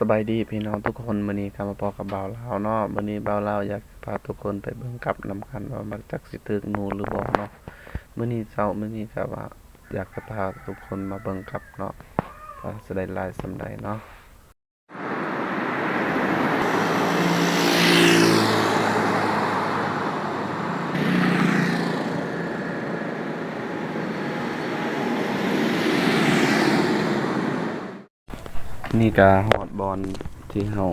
ສະບາຍດີພີ່ນ້ອງທຸກຄົນ, ມື້ນີ້ກໍມາພໍ້ກັບບ່າວລາວເນາະ. ມື້ນີ້ບ່າວລາວຢາກຈະພາທຸກຄົນໄປເບິ່ງກັບນຳກັນວ່າມັນຈັກຊິຖືກໜູຫຼືບໍ່ເນາະ. ມື້ນີ້ເຊົ້າ ມື້ນີ້ກໍວ່າຢາກຈະພາທຸກຄົນມາເບິ່ງກັບເນາະ ວ່າຈະໄດ້ຫຼາຍສ່ຳໃດເນາະ. ນີ້ກະຮອດບ່ອນທີ່ເຮົາ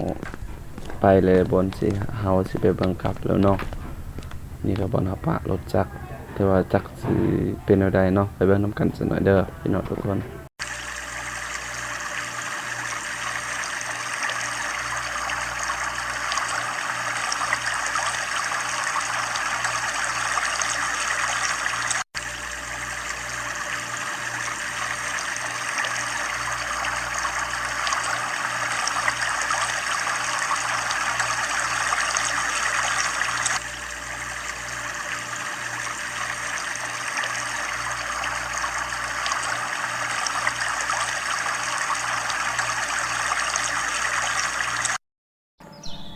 ໄປແລ້ວ, ບ່ອນທີ່ເຮົາຊິໄປເບິ່ງກັບແລ້ວເນາະ. ນີ້ກະບ່ອນເຮົາປະລົດຈັກ, ແຕ່ວ່າຈັກຊິເປັນແນວໃດເນາະ, ໄປເບິ່ງນຳກັນຈັກໜ້ອຍເດີພີ່ນ້ອງທຸກຄົນ.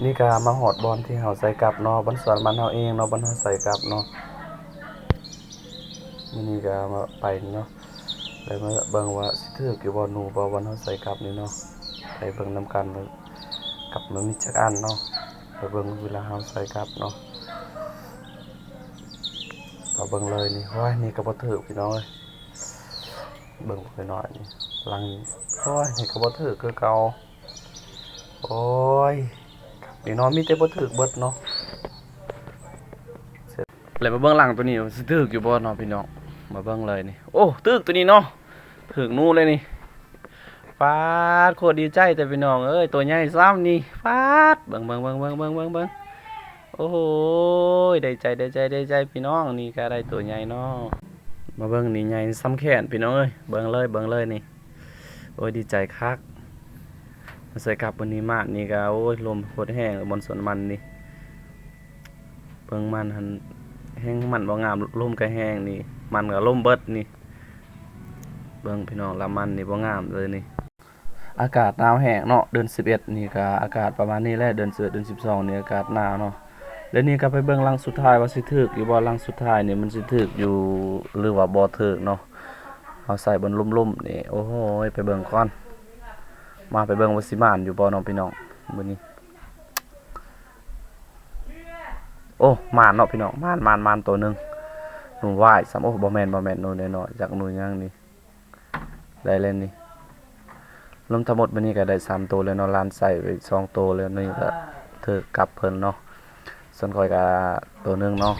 ນີ້ກະມາຮອດບ່ອນທີ່ເຮົາໃສ່ກັບເນາະ, ບ່ອນສວນມັນເຮົາເອງເນາະ, ບ່ອນເຮົາໃສ່ກັບເນາະ. ມື້ນີ້ກະມາໄປນີ້ເນາະ, ແລ້ວມາເບິ່ງວ່າຊິຖືກຢູ່ບໍ່ໜູບໍ່ ບ່ອນເຮົາໃສ່ກັບນີ້ເນາະ. ໄປເບິ່ງນຳກັນ ກັບມັນມີຈັກອັນເນາະ, ໄປເບິ່ງເວລາເຮົາໃສ່ກັບເນາະ. ມາເບິ່ງເລີຍນີ້, ໂອ້ຍ ນີ້ກະບໍ່ຖືກພີ່ນ້ອງເອີຍ, ເບິ່ງໄປໜ້ອຍນີ້ ຫຼັງນີ້, ໂອ້ຍ ນີ້ກະບໍ່ຖືກຄືເກົ່າ. ໂອ້ຍ ນີ້ເນາະ ມີແຕ່ບໍ່ຖືກເບິດເນາະ. ແລ້ວມາເບິ່ງຫຼັງໂຕນີ້ວ່າຊິຖືກຢູ່ບໍ່ເນາະພີ່ນ້ອງ, ມາເບິ່ງເລີຍນີ້. ໂອ້ ຖືກໂຕນີ້ເນາະ, ຖືກໜູເລີຍນີ້. ປາດ ໂຄດດີໃຈແຕ່ພີ່ນ້ອງເອີຍ, ໂຕໃຫຍ່ຊ້ຳນີ້. ປາດ ເບິ່ງ ເບິ່ງ ເບິ່ງ ເບິ່ງ ເບິ່ງ ເບິ່ງ ເບິ່ງ. ໂອ້ໂຫ ດີໃຈ ດີໃຈ ດີໃຈພີ່ນ້ອງ, ນີ້ກະໄດ້ໂຕໃຫຍ່ເນາະ. ມາເບິ່ງນີ້ ໃຫຍ່ສ່ຳແຂນພີ່ນ້ອງເອີຍ, ເບິ່ງເລີຍ ເບິ່ງເລີຍນີ້. ໂອ້ຍ ດີໃຈຄັກ. ມາໃສ່ກັບມື້ນີ້ ໝານນີ້ກະ ໂອ້ຍ ລົມໂຄດແຮງ ບ່ອນສວນມັນນີ້. ເບິ່ງມັນຫັ້ນ ແຮງມັນບໍ່ງາມ, ລົມກະແຮງນີ້, ມັນກະລົມເບິດນີ້. ເບິ່ງພີ່ນ້ອງ ລະມັນນີ້ບໍ່ງາມເລີຍນີ້. ອາກາດໜາວແຮງເນາະ, ເດືອນສິບເອັດນີ້ກະອາກາດປະມານນີ້ແຫຼະ, ເດືອນສິບເອັດ ເດືອນສິບສອງນີ້ອາກາດໜາວເນາະ. ແລ້ວນີ້ກະໄປເບິ່ງຫຼັງສຸດທ້າຍວ່າຊິຖືກຢູ່ບໍ່, ຫຼັງສຸດທ້າຍນີ້ມັນຊິຖືກຢູ່ ຫຼືວ່າບໍ່ຖືກເນາະ. ເຮົາໃສ່ບ່ອນລຸ່ມໆນີ້. ໂອ້ໂຫ ໄປເບິ່ງກ່ອນ, ມາໄປເບິ່ງວ່າຊິໝານຢູ່ບໍ່ເນາະພີ່ນ້ອງມື້ນີ້. ໂອ້ ໝານເນາະພີ່ນ້ອງ, ໝານ ໝານ ໝານໂຕໜຶ່ງ. ໜູຫວາຍຊ້ຳ, ໂອ້ ບໍ່ແມ່ນ ບໍ່ແມ່ນ ໜູນ້ອຍໆ, ຈັກໜູຫຍັງນີ້. ໄດ້ແລ້ວນີ້. ລວມທັງໝົດມື້ນີ້ກະໄດ້ສາມໂຕແລ້ວເນາະ, ຫຼານໃສ່ໄປສອງໂຕແລ້ວ, ນີ້ກະຖືກກັບເພິ່ນເນາະ, ສ່ວນຂ້ອຍກະໂຕໜຶ່ງເນາະ.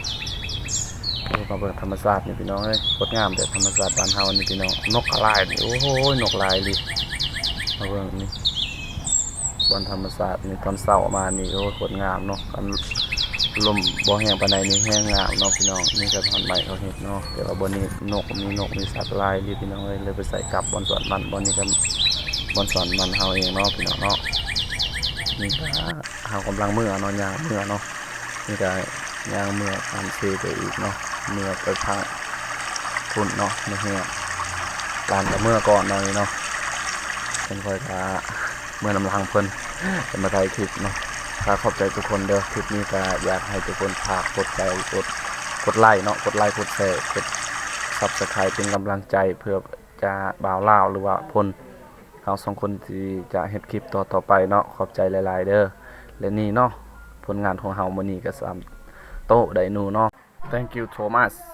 ໂອ້ ມາເບິ່ງທຳມະຊາດນີ້ພີ່ນ້ອງເອີຍ, ໂຄດງາມແທ້ ທຳມະຊາດບ້ານເຮົານີ້ພີ່ນ້ອງ. ນົກກະຫຼາຍນີ້, ໂອ້ໂຫ ນົກຫຼາຍອີ່ຫຼີ. ມາເບິ່ງນີ້ ບ່ອນທຳມະຊາດນີ້ ຕອນເຊົ້າມານີ້ ໂອ້ ໂຄດງາມເນາະ. ຄັນລົມບໍ່ແຮງປານໃດນີ້ແຮງງາມເນາະພີ່ນ້ອງ. ນີ້ກະທ່ອນໄມ້ເຂົາເຮັດເນາະ, ແຕ່ວ່າບ່ອນນີ້ນົກ ມີນົກມີສັດຫຼາຍອີ່ຫຼີພີ່ນ້ອງເອີຍ, ເລີຍໄປໃສ່ກັບບ່ອນສວນມັນ. ບ່ອນນີ້ກະບ່ອນສວນມັນເຮົາເອງເນາະພີ່ນ້ອງເນາະ. ນີ້ກະເຮົາກຳລັງເມືອເນາະ, ຍ່າງເມືອເນາະ. ນີ້ກະຍ່າງເມືອຂ້າມເຊໄປອີກເນາະ, ເມືອໄປພັງພຸ້ນເນາະ, ມາເຮືອນ. ຫຼານກະເມືອກ່ອນເນາະນີ້ເນາະ, ສ່ວນຂ້ອຍກະເມືອນຳຫຼັງເພິ່ນ ຈະມາຖ່າຍຄລິບເນາະ. ກະຂອບໃຈທຸກຄົນເດີ, ຄລິບນີ້ກະຢາກໃຫ້ທຸກຄົນຝາກກົດໃຈ ກົດ ກົດໄລເນາະ, ກົດໄລ ກົດແຊ ກົດ Subscribe ເປັນກຳລັງໃຈ ເພື່ອຈະ ບ່າວລາວ ຫຼືວ່າພົນ ເຮົາສອງຄົນທີ່ຈະເຮັດຄລິບຕໍ່ໆໄປເນາະ. ຂອບໃຈຫຼາຍໆເດີ. ແລະນີ້ເນາະ ຜົນງານຂອງເຮົາມື້ນີ້ກະສາມໂຕໄດ້ໜູເນາະ. Thank you so much.